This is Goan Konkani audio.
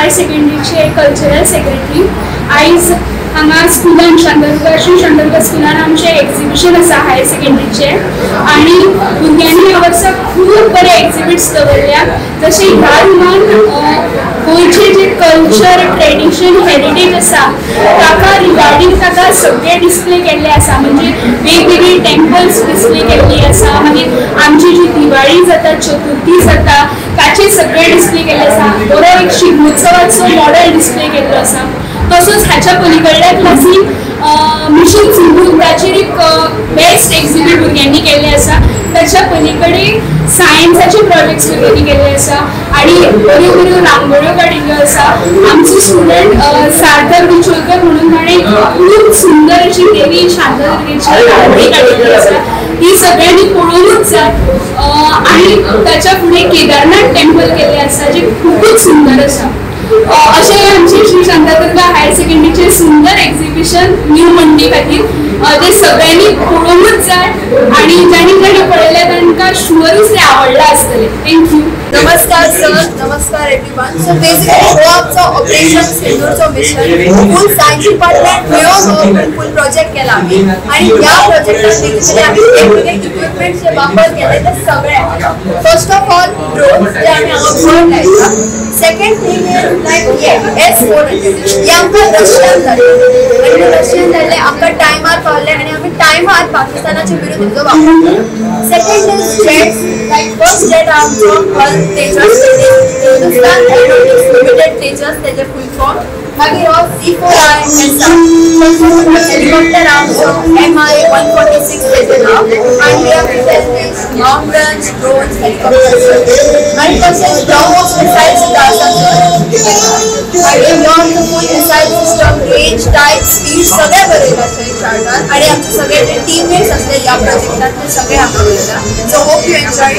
Higher सेकंडरीचे cultural secretary. आयज हांगा स्कुलान शांतादुर्गा, श्री शांतादुर्गा स्कुलान आमचें एक्झिबिशन आसा हायर सेकंडरीचें आनी भुरग्यांनी ह्या वर्सा खूब बरे एक्झिबिट्स दवरल्या. जशें ह्या रुमान गोंयचें जे कल्चर, ट्रेडिशन, हेरिटेज आसा ताका रिगार्डींग ताका सगळे डिस्प्ले केल्ले आसा. म्हणजे वेगवेगळी टेम्पल्स डिस्प्ले केल्ली आसा, मागीर आमची जी दिवाळी जाता, चतुर्थी जाता ताचे सगळे डिस्प्ले केल्ले आसा. बरो एक शिगमोत्सवाचो मॉडल डिस्प्ले केल्लो आसा. तसोच हाच्या पलीकडल्या क्लासीन मिशन सिंधू ताचेर एक बेस्ट एक्झिबीट भुरग्यांनी केल्लें आसा. ताच्या पलीकडे सायन्साचे प्रोजेक्ट्स भुरग्यांनी केल्ले आसा आनी बऱ्यो बऱ्यो रांगोळ्यो काडिल्ल्यो आसा. आमचो स्टुडंट सार्थक बिचोलकर म्हणून ताणें खूब सुंदर अशी देवी शांतादुर्गेची रांगोळी काडिल्ली आसा, ही सगळ्यांनी पळोवनूच जाय. आनी ताच्या फुडें केदारनाथ टेम्पल केल्लें आसा जें खुबूच सुंदर आसा. अशें आमचे श्री शांतादुर्गा हायर सेकंडरीचे सुंदर एक्झिबिशन न्यू मंडी खातीर जे सगळ्यांनी पळोवनूच जाय आनी जाणी जाणी पळयलें तांकां शुअरूच तें आवडलां आसतलें. Thank you. नमस्कार सर, नमस्कार एवरीवन. सो बेसिकली हो आमचो ऑपरेशन सिंदूरचो मिशन फूल सायन्स डिपार्टमेंट मेळून हो फूल प्रोजेक्ट केला आमी आनी ह्या प्रोजेक्टान बेसिकली आमी वेगवेगळे इक्विपमेंट्स जे वापर केले ते सगळे. फर्स्ट ऑफ ऑल ड्रोन्स जे आमी हांगा पळोवंक लायता. Second thing is like S-400 हे आमकां रशियन जाले आनी रशियन जाल्ले आमकां टायमार पावले आनी आमी टायमार पाकिस्तानाचे विरुद्ध तेजो वापर केलो. Second is jets, like first jet आमचो तेजस, हिंदुस्तान एरोनॉटिक्स लिमिटेड तेजस तेजे फूल फॉर्म. मागीर हो C4ISR helicopter आमचो MI-146 तेजें नांव. आनी लॉंग रेंज ड्रोन्स हेलिकॉप्टर आनी तशेंच ब्रह्मोस मिसायल सुद्दां आसा. आनी हो आमचो full missile system, range, type, speed सगळें बरयलां थंय चार्टार. आनी आमचे सगळे जे टीममेट्स आसले ह्या प्रोजेक्टान ते सगळे हांगा उरयला. So hope you enjoy.